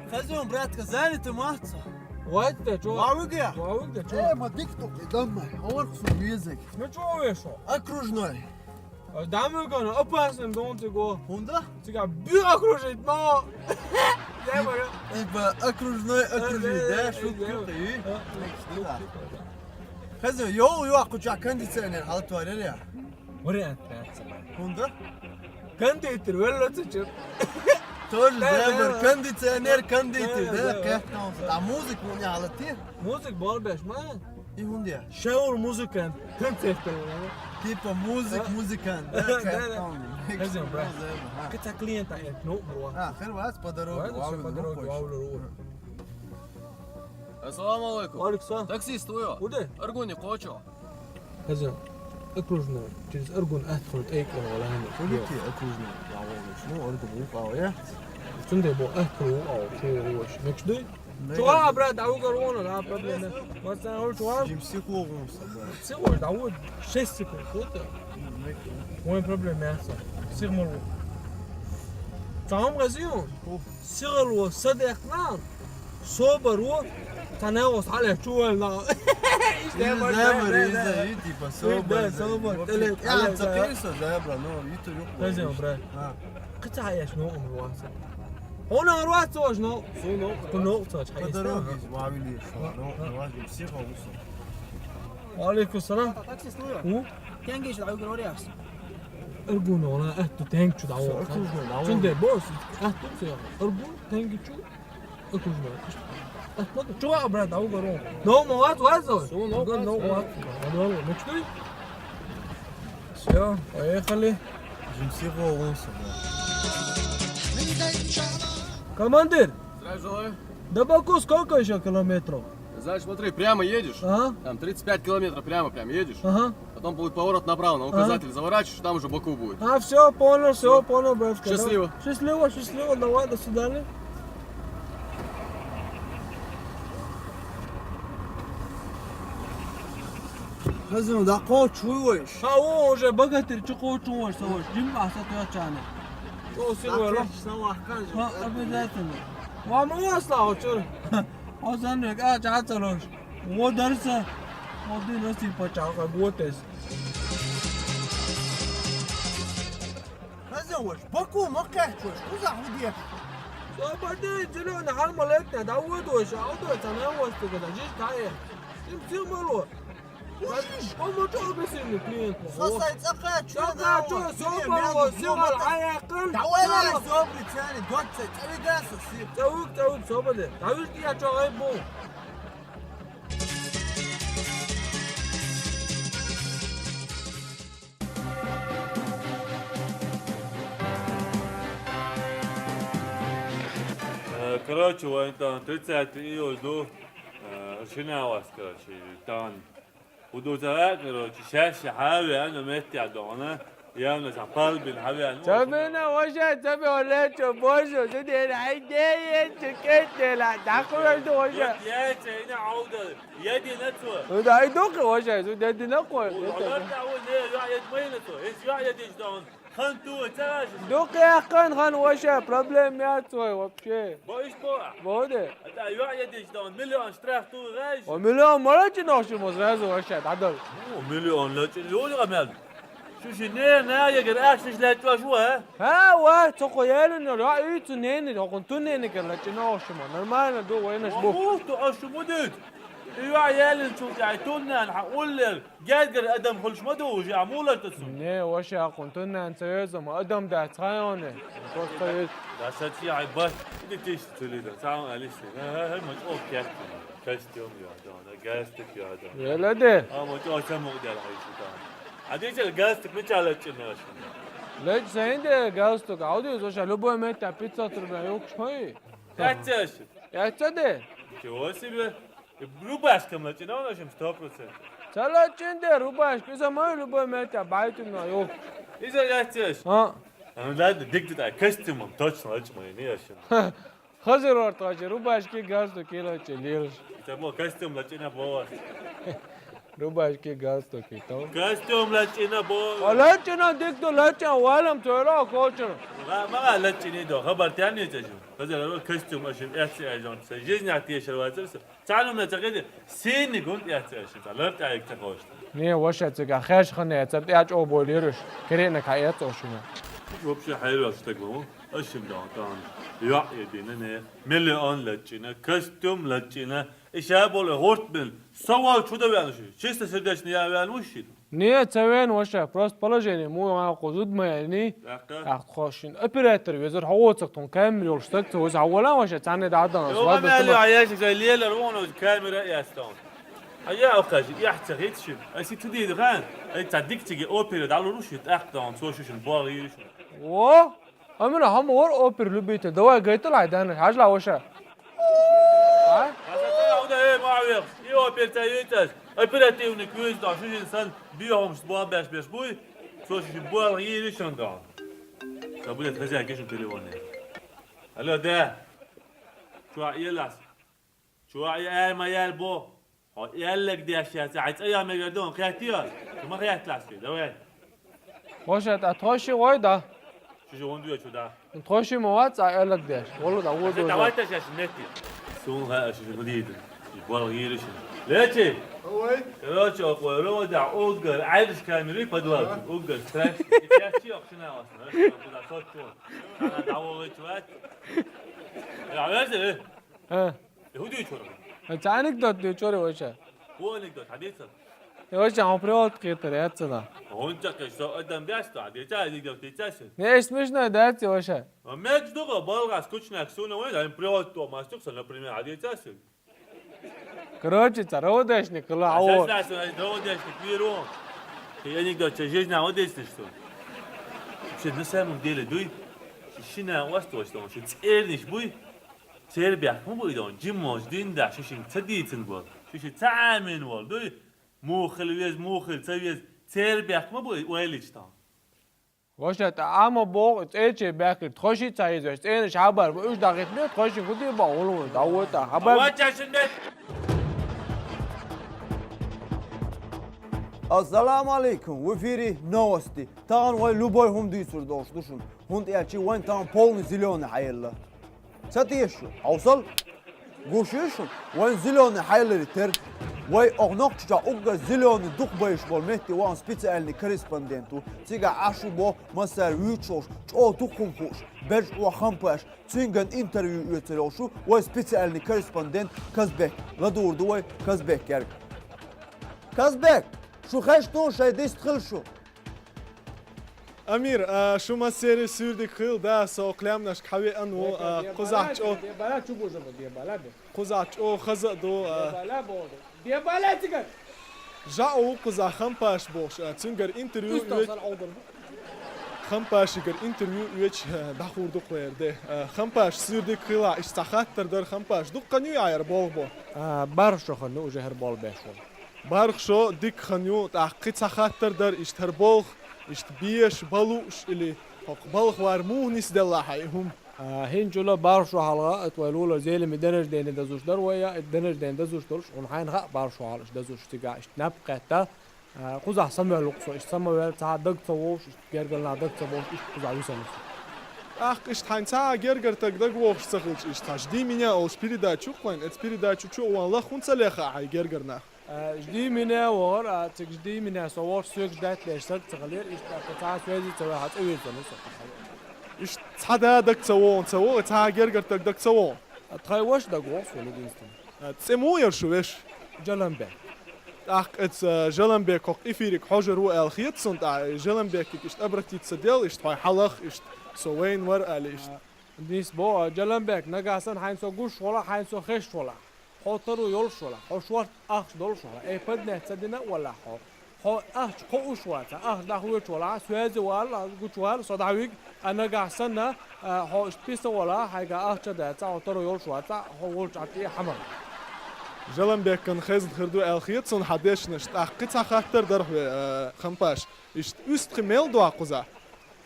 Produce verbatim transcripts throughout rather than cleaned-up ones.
Хазин, братка, занятый маца? Вай те, чё? Вавиге? Вавиге, чё? Э, ма дик тукъи, дамма. Авар кусун везек. Ну чё вешо? Окружной. А, дамы гана, опасный дом ты го. Хунда? Тебя бю окружить, но. Я говорю. Типа окружной, окружить, да? Шутка, ты? Хазин, йо, йо, куча кондиционер, халтуарер я. Вариант, да. Хунда? Кондитер, велло цечер. Тоже, да, да, да, кондиционер, кондитер, да, да, да, да. Как там? А музыка у меня алатир? Музыка болбеш, ма? И хунда я? Шаур музыкант, концерт. Типа музык, да, музыкант, да, да, как да, там? Хазин, брат. Ага. Кыца клиента, э, ну, бро. А, хер вац по дороге, вац, вау, по дороге, ну, вау, вау. Ассаламу алейкум. Ва алейкум салам. Таксист, вы? Уде? Аргуни кочо? Хазин, окружной, через Аргун атхун тейк он валами. Улити окружной, я валами. Ну, Аргун укал, я? Цунде бо атхун укал, чё вош. Мекшдуй? Чуа, брат, да угар вон, да, проблема. Масан, ол чуа? Жим сикло вон са, брат. Сикло, да вот, шесть секунд, вот. Вон проблема яса. Сигмал. Цаам газион. Сигал во, садекна. Собар во. Тане во, сале, чуэл на. Иза, иза, иза, и типа, собар, да, собар, теле, я, але, цапирсо, да, бра, но, и то юк. Газион, брат. А. Кыца яш но умруаса. Она руацож но. Суно. Куно цож. По дороге из Вавилия шла. Ну, важно, все получится. Ва алейкум салам. Таксист, вы? У? Тенге ещё даю, говорю, я. Аргун, она, это тенге чё даю. Аргун, босс, это всё. Аргун, тенге чё? Аргун. Чё, брат, даю, говорю. Но, молод, вазо. Суно, но, молод. Мечтуй. Всё, поехали. Жимси волнуется, да. Командир! Здравия желаю. До Баку сколько ещё километров? Знаешь, смотри, прямо едешь. Ага. Там тридцать пять километров прямо, прям едешь. Ага. Потом будет поворот направо, на указатель заворачиваешь, там уже Баку будет. А, всё, понял, всё, понял, братка. Счастливо. Счастливо, счастливо, давай, до свидания. Хазин, да кочу вой. Ха, о, уже богатырь, чё кочу вой, со вой. Жим аса тёчане. О, сир вой. Ха, обязательно. Ва, мы вас на, о, чё? О, сан век, а, чё, целош. О, дарса. О, дин оси пача, как вот эс. Хазин вой, Баку, Макач вой, куза худеш. Собади, зелёный, халмалетна, да вот вой, а вот вой, цана вой, ты когда, жить, да, э. Сим, сим, мало. Помочь агрессивный клиент. Сосай, цака, чё, цака, чё, собаро, сёгал, аякын. Давай, собри, цяни, двадцать, цавигаса, сир. Цавук, цавук, собади. Давишь, я чё, ай, бу. Э, короче, вон там тридцатый июль, ду, э, шиналас, короче, там. Удузара, короче, шаша, хаве, ана, метти, адона. Явно сам палбин, хаве, ана. Цабина, воша, цаби, оле, чё, божо, сюди, ай, гее, чё, кетела, да, кураж, ду, воша. Я, я, я, ина, ауда, я, ди, на, цо. Да, ай, духи, воша, сюди, ди, на, кой. Олар, да, о, не, я, я, мой, на, цо. Эс, я, я, ди, дон. Хан ту, цараш. Духи, хан, хан, воша, проблем, я, цой, вообще. Бо, иш, бо. Боде. Это, я, я, ди, дон, миллион штраф, ту, раж. О, миллион, мало, чи, ноши, мо, сразу, воша, да, дол. О, миллион, ла, чи, лёли, амел. Шуши не, не, егер ахшиш лечваш ва, а? Ха, ва, цохо елин, ва, и цу нени, окун ту нени ке лечи ношима. Нормально, ду, войнаш бу. Ва, ту ашумудит. И ва елин чу, ай туннан, ха, уллер. Гергер адам хулш ма ду, уже амула тацу. Не, воша, окун туннан цаёзом, адам да цаёне. Просто есть. Да, сати, ай, бас. Иди тиш, цулида. Сам алиш. Ха, ха, ха, мач, о, кяк. Костюм, я, да, да, галстук, я, да. Веледе. А, мач, о, сам мог дял, ай, шута. Адича галстук мича лечинаш. Леч сенде галстук, аудио, слушай, любой мета пятьсот рублей, ёк, шмай. Ятсеш. Ятседе. Чего себе? Рубашка млечина, он, в общем, сто процентов. Цалечинде рубашка, иза мой любой мета, байту на, ёк. Иза ятсеш. А? А, ну ладно, дик ты так, костюмом точно лечмай, не, в общем. Хазир орточи, рубашки, галстук, килочи, лилш. Это мой костюм лечина, бо. Рубашки, галстуки, то. Костюм лачина бо. А лачина дик ду, лачина валам цойла кочун. Ма, ма лачини до, хабар тяни чачу. Хазар костюм ашин эци ажон. Са жизнь а тешер вацерса. Цалум на цагеди, сини гун эци ашин. Лар тайк такошта. Не, ваша цега, хеш хане, цар тяч о болируш. Керена ка эци ошуна. Вообще хайраш так бо. Ашим да, там. Я, едине не. Миллион лачина, костюм лачина. Иша бол гортмен. Савал чуда вянуши. Чисто сердечно я вянуши. Не, цавен ваша, просто положение. Му а козуд маяни. Яка. Ах, хошин. Оператор везер хавоцак тон камер ёлштак, цавез хавала ваша, цане да адан. Ё, свадьба мали, тама. А я же лелер, вон камера ястон. А я окажи, я цахит ши. А си туди хан. Ай цадик тиги опера да луруши, так тон, сошушин бал ириши. О! А мина хам ор опер любитель. Давай гайтал айдан, хажла ваша. А? Хасата уда, э, Муавиев. И опер цаитас. Оперативный квиз да, шишин сан биохом с буа беш беш буй. Сошушин буа иришон да. Забудет хозяйка шин телефоне. Алло, да. Чуа елас. Чуа ай ма ял бо. Хо яллак дяшяца, ай цая мегардон, хятия. Ма хятласки, давай. Ваша, а тхоши вой да? Шиши он дуя чуда. Тхоши ма вац, а яллак дяш. Волу да, волу да. Давай та шаш мети. Сун ха шиши мудид. Бал гириш. Лечи. Ой. Короче, окой рода угар, айдиш камери подвал. Угар, страшно. И я чи охшина вас. Куда тот тот. Она даволы чуват. Я везде. Э. Иуди чора. Цаник дот ди чора ваша. Ху анекдот, хадица. Э, ваша, он привод китер, яцана. Он чакай, что адам бясто, а дитя, анекдот, дитя си. Не, смешно, да, ти ваша. А мяч дуга, балга, скучно, ксуна, ой, а привод то, мастер, например, а дитя си. Короче, царо дашни, кла, а вот. Сейчас, сейчас, доводишь, ты квиру. Ты анекдот, что жизнь, а вот здесь что? Вообще, на самом деле, дуй. Шина, у вас то, что он, что церниш, буй. Цербяхма буй дон, жиммош дин да, шишин цадицин бол. Шиши цамин бол, дуй. Мухил вез, мухил цавез, цербяхма буй, уэлич тон. Ваша, та ама бо, цече бяхир, тхоши цаиз веш, цени шабар, уж дагит не, тхоши худи ба, улу, да вот, а, хабар. Авачашин бет. Ассаламу алейкум, в эфире новости. Тан вай любой хум дийсур долш душун. Хунт я чи вайн тан полный зелёный хайла. Ца тиешу, хьовсал? Гуш ю шун, вайн зелёный хьайлари тер. Вай ох нохчича уггар зелёный дух байш бол метти ван специальный корреспонденту. Цига ашу бо масар вичош, чо духум хуш, беж ва хампаш, цунган интервью уйцарёшу, вай специальный корреспондент Казбек. Ладурду вай Казбек керг. Казбек, шу хеш тун шай дистхил шу. Амир, а, шума сери сюрдик хил, да, со клямнаш кхави ану, а, кузачо. Бала чу бужа бо, де бала бе. Кузачо хаза до, а. Де бала бо. Де бала тигар. Жа о куза хампаш бош, а, цунгар интервью. Уста уйт. Сал олдор. Хампашигар интервью уйч, а, дахур ду квер де. А, хампаш сюрдик хила, иш сахаттар дар хампаш. Ду каню айр бол бо. А, бар шо хану уже хер бол бешо. Барх шо дик хан ю, тӀаккхи ца хаттар дар, ишт хӀара болх, ишт беш балуш или хӀокху балхвар муха нисделла хьай хӀума? А, хӀинчула барх шо хьалха, ат вай лула зелими денарш дена дазуш дар вай, я, ит денарш дена дазуш долуш, хӀун хьайна хаьа барх шо хьалха иш дазуш цигахь, ишт наб кхетта, а, кхузахь самавел ву-кх со, ишт самавел ца дага ца вовш, ишт гергарна дага ца вовш, ишт кхузахь висана со. ТӀаккха ишт хьайн ца гергар таг дага вовш ца хилча, ишт хьаш дий меня олуш передачу кхойн, эц передачу чу ван лах хӀун ца леха хьай гергарнах? А, жди меня вор, а, циг жди меня со вор, сёг ждать леш саг ца халер, ишт а ца связи ца ваха ца веза, ну, со. Ишт ца да даг ца вон, ца вон, ца гергар таг даг ца вон. А тхай ваш даг вон, со единственный. А, цӀе му яр шу веш? Жаламбек. ТӀаккха эц, а, Жаламбек хӀокху эфириг хьожар ву аьлла хета сун, тӀа Жаламбекиг ишт обратиться дел, ишт хьой хьалах, ишт со вайн вар али ишт. А, нис бо, а, Жаламбек, нагахь сан хьайн со гуш вала, хьайн со хеш вала. Хьо таро йолуш вала, хьо шорт ахча долуш вала, эй, падне ца дина а вала хьо. Хьо ахча кхоош ваца, ахча дӀахоьцуш вала, соьзе вала, гучувала, со дӀавиг, а нагахь санна, а, хьо иштта писа вала, хьайга ахча даца, хьо таро йолуш ваца, хьо волчу Ӏа тӀе хьамар. Жаламбеккан хезна хир ду аьлла хета суна хьан дешнаш, тӀаккха кхин цхьа хаттар дара хьоьга, а, Хампаш. Иштта уьстагӀий мел дохьа кхузахь?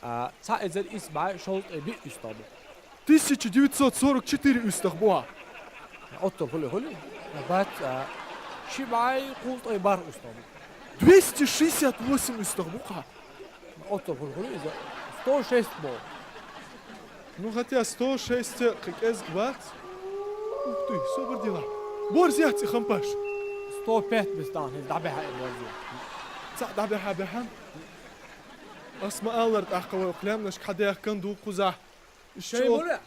А, цхьа эзар исс бӀе шовзткъе биъ уьстагӀ ду. Тысяча девятьсот сорок четыре уьстагӀ бу хьан. Оццул хуьлий, хуьлий? Бац, а, Ши бӀай кхузткъеи бархӀ уьстагӀ бу. Двести шестьдесят восемь уьстагӀ бу-кх. Оццул хуьлу иза. Сто шесть бу. Ну, хотя сто шесть кхин кӀезиг бац. Ух ты, собар дела. Борз яц и, Хампаш? Сто пять бистан, хӀинца дӀабихьа и борз. Цхьаъ дӀабихьа бехьан. Ас ма аллара тӀаккха вай кху лаьмнашка хьадаьхкина ду кхузахь. Иштта шай чӀо- бура?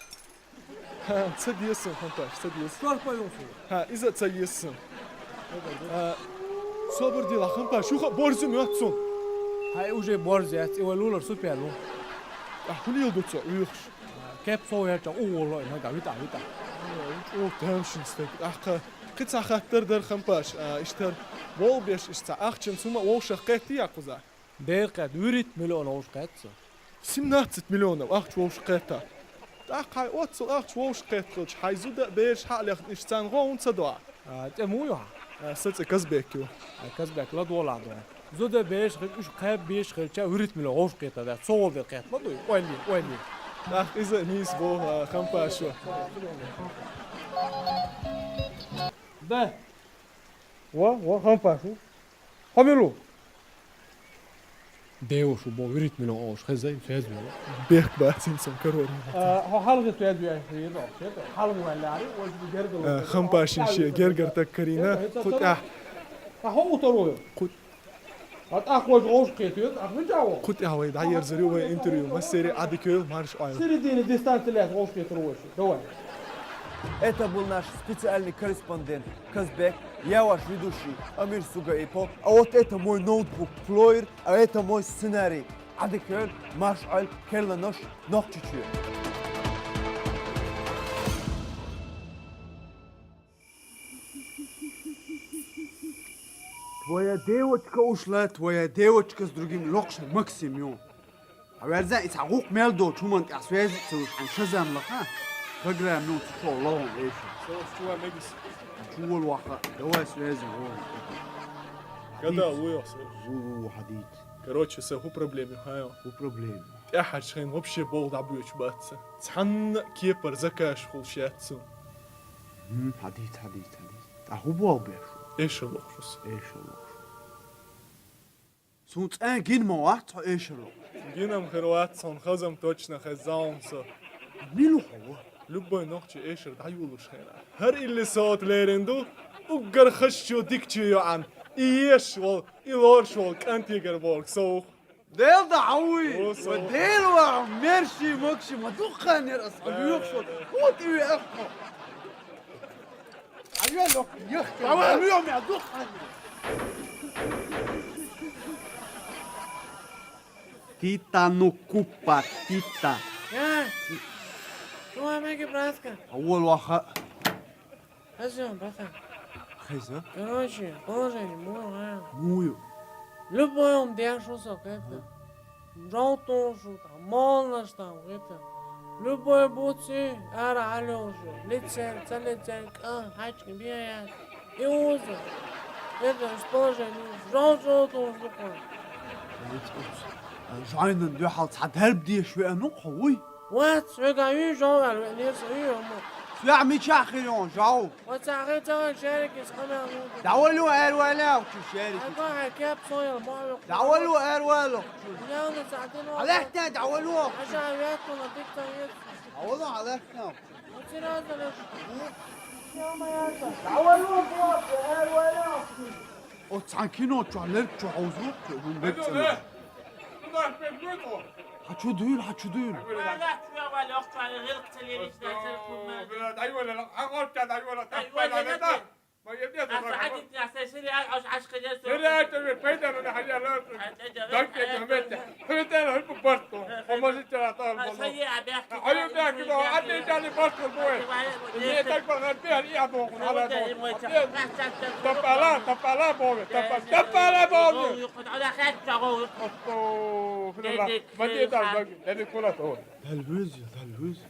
ХӀа, ца деза сан, Хампаш, ца деза. Шорпа юху. ХӀа, иза а ца еза сан. А, собар дела, Хампаш, юха а борз ю моьтту суна. ХӀай, уже борз яц, и вай лулара супер ву. А хӀун леладу цо, уьйхуш? Кеп сов яьлча, у волло, и нагахь витӀа, витӀа. ЧӀогӀа тамашийна стаг. ТӀаккха кхин цхьа хаттар дара, Хампаш, а, иштта болх беш, иштта цхьа ахчанца хӀума вовшах кхеттий кхузахь? Дера кхетта, вуьрхӀитта миллион вовшах кхетта цо. Семнадцать миллионов ахча вовшах кхетта. ТӀаккха хьайн оццул ахча вовшах кхетта хилча, хьайн зуда а бераш хьа а лехна, иштта царна гӀо хӀунда ца до? А, цӀе муй ю хьан? А, сан цӀе Казбек ю. А, Казбек, ладогӀалахь дуьхьал. Зуда а бераш хилча, уьш кхаьбна безаш хилча, вуьрхӀитта миллион вовшах кхетта дац. Цо волу дела кхетта ма дуй? Ойла е, ойла е. ТӀаккха иза а нийса боху, а, Хампашо. Да. Во, во, Хампаш ву. Хьо мила ву? Девушка бо вирит мила ош, хезай, хезмила. Бехк бацин сан карор. А, хьо хьалхе тоьд веш хир, хьалхе валари, ош гергал. А, Хампашин шен гергар так карина, хӀета, хӀета. Кху тӀа. А хьо утаро? Кху- А тӀаккха вай гӀовш кхетоьду, ахь мича ву? Кху тӀа вай дӀаерзар ю вай интервью, массери Ӏадика йойла, марш Ӏойла. Середине дистанции лаьцна гӀовш кхетар вай шу. Давай. Это был наш специальный корреспондент Казбек, я ваш ведущий Амир Сугаипов, а вот это мой ноутбук Плеер, а это мой сценарий. Ӏадика йойла, марш Ӏойла, керланош, Нохчийчоь. Твоя девочка ушла, твоя девочка с другим локшем Максимом. А верза, и цхьа гӀукх мел доцу хӀуманна тӀехь связи ца луш, хьайн шазам лаха. Программа ну цу чо логӀун эйша. Со чува мегис. Чувал ваха, давай связи логӀун. Гада, уйохс. Ву, ву, ву, хьадийт. Короче, са хӀу проблема ю, хьайо? ХӀу проблема? ТӀаьхьарчу хенахь вообще болх дӀабоьдуш бац сан. Цхьанна а кепара заказ хуьлуш яц суна. Хм, хьадийт, хьадийт, хьадийт. ТӀаккха хӀу болх беш ву? Эшар лохуш ву со. Эшар лохуш. Суна цкъа гина ма вац хьо эшар лохуш. Гина-м хир вац, хьуна хаза-м точно хезна хьуна со. Мила ву хьо ву? Любой нохчо эшар дӀайолалуш хенахь. ХӀара илли со оцу лерина ду, уггар хазачо, дикачо йоӀана, и езаш волу, и лоруш волу кӀантегара бохург со ву. Дела да хьан вуй? О, со. Ва Дела ван, мерши, могуши, ма дукха ханнера ас хьан лоьхуш волу. ХӀун тӀе веа хьо? Хьан веа лоху, яхка? Давай. Хьан веа мя дукха ханнера? Тита, ну, купа, Тита. Я. Чува меги, братка? А вол ваха. Хаза, братан. Хаза? Короче, положение муха. Муха ю? Любой хӀума деш ву со, кепа. Жовтуш ву там, молнаш там, кепа. Любой буци, ара алёш ву. Лицер, ца лицер, кӀан, хьаьчкан бен яц. И уза. Кепа, положение, жовт-жовтуш ву кху. Жайнан дуьхьал цхьа дарба деш веана ву кху, вуй? Вац, веган юй жовгӀар веанера со, юй хӀума. Соьгахь мичахь хир ю хьуна жов? Оцахь хир ца ван шерик иза къамел ву. ДӀавала ю, эр валахь чу шерик. Ай, гой, хьайн кеп сон яла, ма ву. ДӀавала ю, эр валахь чу. Яна ца дин вала. Хьалаьттан, дӀавала ю. Аша веттуна дик ца вет. ДӀавала, хьалаьттан. Оци раза леш. ДӀавала ю, эр валахь чу. Оцу цхьана кино чохь лерг чу хьовзу, хӀун бекцӀана. Хьан чу дуьйла, хьан чу дуьйла? Дал веза, дал веза.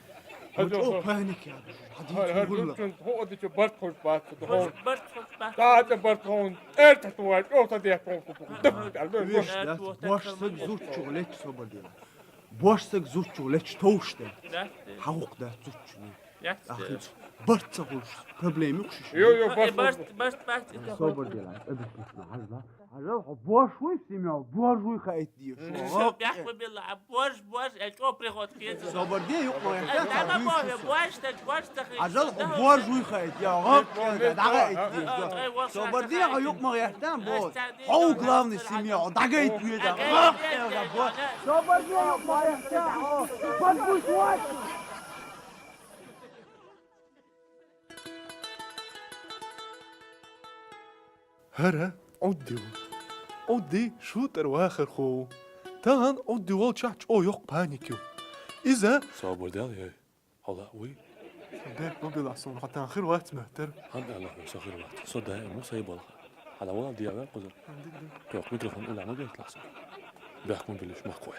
Хьо паник яц. Хьо а дичу барт ховш бац, хьо. Барт ховш бац. ТӀаккха барт ховш. ТӀерта ту вай, чӀогӀа ца дехка ховш. Веш дац, бош саг зудчух лечу собар дела. Бош саг зудчух лечу товш де. Хьан гӀуллакх дац зудчух? Ахиц, барт ца хуш, проблеми хушиш. Йо, йо, барт, барт, барт, барт, барт, барт. Собар дела, объяснить на, хьажла. Хьажал, хьо бош вуй, семья, бош вуй, хаит деш. Бяхма билла, бош, бош, э, чо приход кез. Собар де, юк, ма, э, я, дама бош, бош, так, бош, так. Хьажал, хьо бош вуй, хаит, я, гап, я, дага ит деш. Собар де, хьо юк, ма, я, там, бош. Хьо главный семья, дага ит деш, гап, я, бош. Собар де, юк, ма, я, там, бош. Подбусь, вот. ХӀара Ӏудди ву. Ӏудди шутӀара вахархо ву. Тахана Ӏудди волчохь чӀогӀа йоккха паник ю. Иза... Собар дел, йой. Хьо лаьа вуй? Бек ма билахь суна, хьо тахана хир вац моьттара. ХӀан аьлла хьо, со хир вац. Со даим ву сай балха. Хьала вала дегӀ ваьлла кхузара. Кхойкху микрофон уллехь ма гайталахь со. Бехк ма билиш, махкой.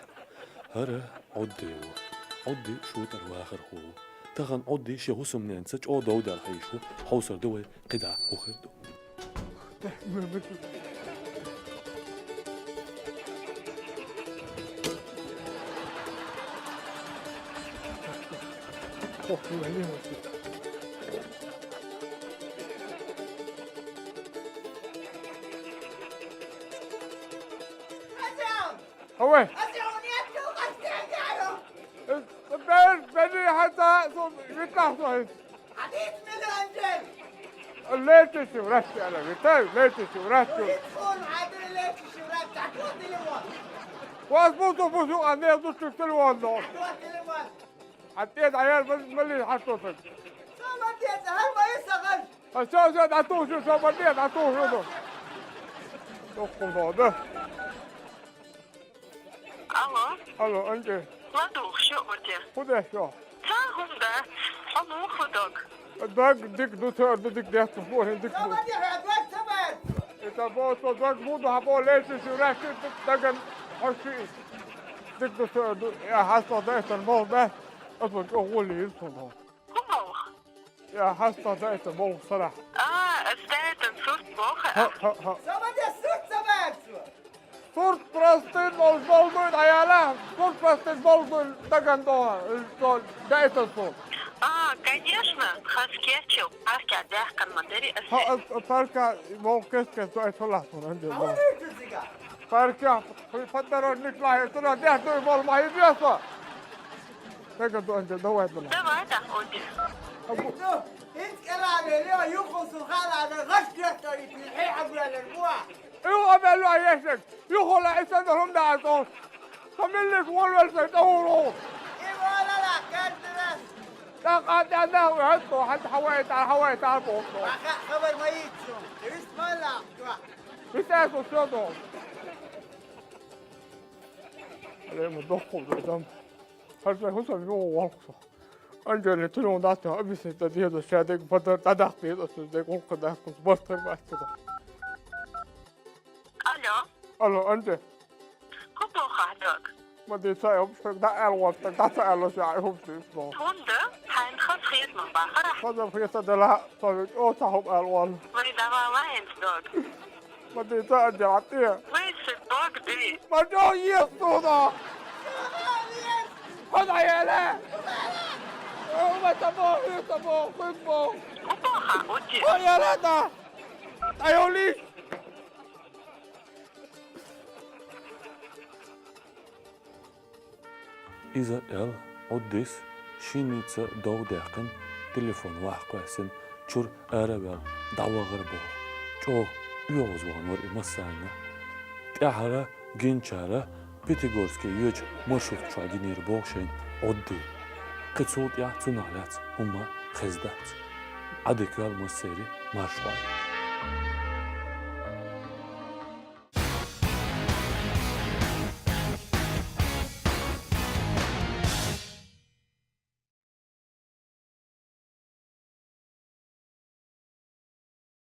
ХӀара Ӏудди ву. Ӏудди шутӀара вахархо ву. Тахана Ӏудди шен хӀусамненца чӀогӀа дов даьлла хьийзаш ву, хьовсур ду вай, кхидӀа хӀун хир ду. هوي. بير بني حتى صوت يطلع صوت. حديث من الأنجل. ليش تشتي ورشتي على بيتي؟ ليش تشتي ورشتي؟ ويدخل عدل ليش تشتي ورشتي؟ تعطوه تليفون. واس بوسو بوسو أنا يدوش التليفون دول. تعطوه تليفون. حطيت عيال بس ملي حطوتك. شو بديت؟ هل ما يسأل؟ شو شو عطوه شو، شو بديت؟ عطوه شو دول. شو خذوا ده؟ Алло. Алло, Анжи. ЛадугӀа, шу а ву те? ХӀун деш ю? Ца хӀума дац. Хьо муха ду дог? Дог дика ду, тӀера ду, дика детта, бохьан дика ду. Ца ма дехьа, дог ца бац. Иштта боху со, дог муха ду, хьан боху, лечиши врачи даган хьо шиъ. Дика ду, тӀера ду, я хьастагӀа дайтар молха бац, аса чӀогӀа гӀо лийр суна. ХӀун молха? Я хьастагӀа дайтар молха сарахь. А, аса дайтан сурт боху? ХӀаъ, хӀаъ, хӀаъ. Ца ма де, сурт ца бац. Сурт простын олуш болу дуй, дӀаяла, сурт простын болуш дуй даган догӀу, иза со даита суна. А, конечно, хаза кечйо, паркехь даьккхина ма дарий аса. ХӀаъ, аса паркехь вогӀу кест-кест ду, айса хӀаллахь суна, Анжи. Паркехь подорожник лахье, цунах дехьа дуй болу ма хӀийза со. Мега ду, Анжи, давай, давай. Давай, да, Анжи. ХӀинца кӀелахь, юххе со хаалахь, гӀаш гетта, и хье хьан гуьйлар бу? Ю, а мел вай ешнарг, юхула и санна хӀума дац оцу. Со миллиг волавелла сайн тӀе гӀур ву. И волала, картина. ТӀаккха тӀе нах вехьа со, хьан хьан вайтар, хьан вайтар боху со. Баха хабар ма йийца суна. Вист ма лахь, чохь. Вист аьлла со, со доху. Алема дохку ду дам. ХӀара сайн хӀусам юха волху со. Анжелина телефон дац, объяснить дан деза, ша дерг бадар дӀадаккха деза, аса дерг гӀуллакх даккха, барт хир бац цо. Алло. Алло, Анжи. ХӀун боху ахь дог? Ма дийца, айхьа хӀума шуьга дӀа аьлла вац, дӀа ца аьлла ша, айхьа хӀума шуьга боху. ХӀунда? Хьайна хаза хета ма бахара. Хаза хета делахь, со вуьгу, оцу хӀума аьлла вац. Вай, давай, ла хӀинца дог. Ма дийца, Анжи, хьан тӀе. Вай, сан дог ди. Ма чӀогӀа еза суна. Хьо дӀаяла! О, ма ца боху, ца боху, хуьг боху. ХӀун боху, Анжи? Хьо яла да! ДӀайолийша! Иза аьлла, Ӏуддис шинница дов даьккхина, телефон вахь кхоьссина, чуьра ара а ваьлла, дӀавахара боху. ЧӀогӀа оьгӀазвахана вара и массарна. ТӀаьхьара гиначара Пятигорске йоьдучу маршрутка чохь гинера боху шайна Ӏудди. Кхин цул тӀаьхьа цунах лаьцна хӀумма хезна дац. Ӏадика йойла массеран, марша Ӏойла.